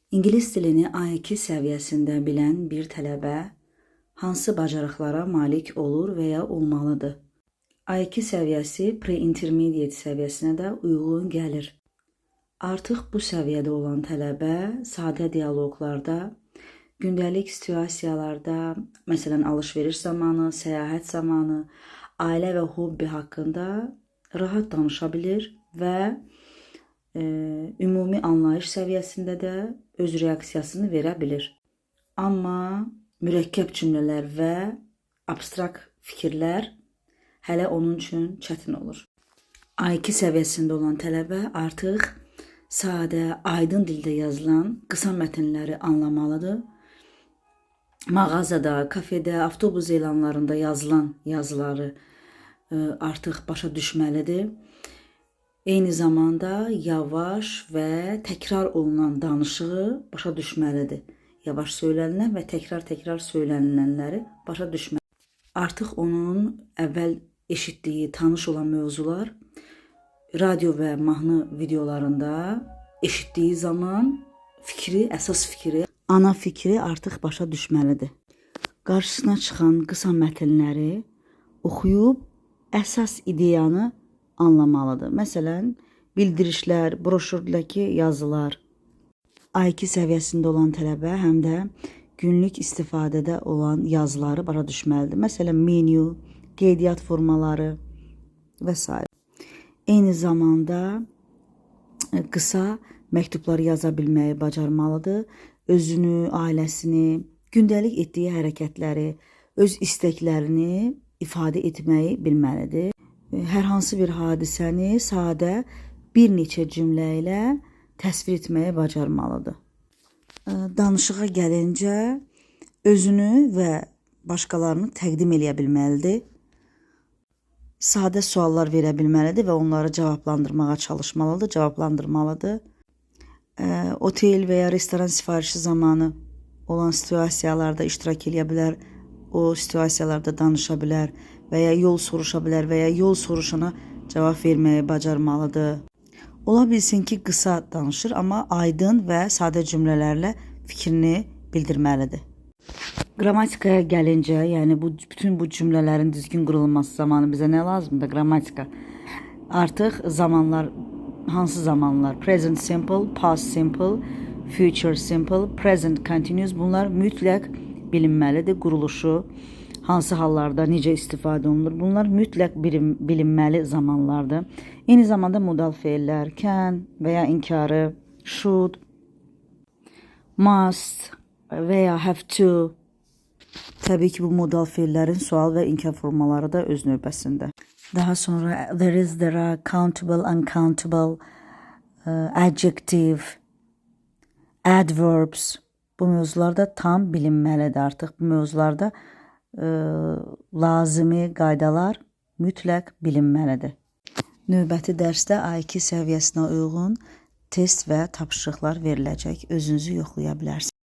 İngilis dilini A2 səviyyəsində bilən bir tələbə hansı bacarıqlara malik olur və ya olmalıdır? A2 səviyyəsi pre-intermediate səviyyəsinə də uyğun gəlir. Artıq bu səviyyədə olan tələbə sadə dialoqlarda, gündəlik situasiyalarda, məsələn, alış-veriş zamanı, səyahət zamanı, ailə və hobbi haqqında rahat danışa bilir və ümumi anlayış səviyyəsində də öz reaksiyasını verə bilir. Amma mürəkkəb cümlələr və abstrakt fikirlər hələ onun üçün çətin olur. A2 səviyyəsində olan tələbə artıq sadə, aydın dildə yazılan qısa mətnləri anlamalıdır. Mağazada, kafedə, avtobus elanlarında yazılan yazıları artıq başa düşməlidir. Eyni zamanda yavaş və təkrar olunan danışığı başa düşməlidir. Yavaş söylənilən və təkrar-təkrar söylənilənləri başa düşməlidir. Artıq onun əvvəl eşitdiyi, tanış olan mövzular radio və mahnı videolarında eşitdiyi zaman fikri, əsas fikri, ana fikri artıq başa düşməlidir. Qarşısına çıxan qısa mətnləri oxuyub əsas ideyanı anlamalıdır. Məsələn, bildirişlər, broşürdəki yazılar. A2 səviyyəsində olan tələbə həm də günlük istifadədə olan yazıları başa düşməlidir. Məsələn, menyu, qeydiyyat formaları və sair. Eyni zamanda qısa məktublar yaza bilməyi bacarmalıdır. Özünü, ailəsini, gündəlik etdiyi hərəkətləri, öz istəklərini ifadə etməyi bilməlidir. Hər hansı bir hadisəni sadə bir neçə cümlə ilə təsvir etməyi bacarmalıdır. Danışığa gəlincə özünü və başqalarını təqdim eləyə bilməlidir. Sadə suallar verə bilməlidir və onları cavablandırmağa çalışmalıdır, cavablandırmalıdır. Otel və ya restoran sifarişi zamanı olan situasiyalarda iştirak eləyə bilər, o situasiyalarda danışa bilər və ya yol soruşa bilər və ya yol soruşana cavab verməyi bacarmalıdır. Ola bilsin ki, qısa danışır, amma aydın və sadə cümlələrlə fikrini bildirməlidir. Qrammatikaya gəlincə, yəni bu bütün bu cümlələrin düzgün qurulması zamanı bizə nə lazımdır? Qrammatika. Artıq zamanlar, hansı zamanlar? Present simple, past simple, future simple, present continuous, bunlar mütləq bilinməlidir. Quruluşu, hansı hallarda necə istifadə olunur? Bunlar mütləq bilinməli zamanlardır. Eyni zamanda modal feillər, can və ya inkarı, should, must və ya have to. Təbii ki, bu modal feillərin sual və inkar formaları da öz növbəsində. Daha sonra there is, there are, countable, uncountable, adjective, adverbs, bu mövzular da tam bilinməlidir artıq. Bu mövzularda lazımi qaydalar mütləq bilinməlidir. Növbəti dərsdə A2 səviyyəsinə uyğun test və tapşırıqlar veriləcək. Özünüzü yoxlaya bilərsiniz.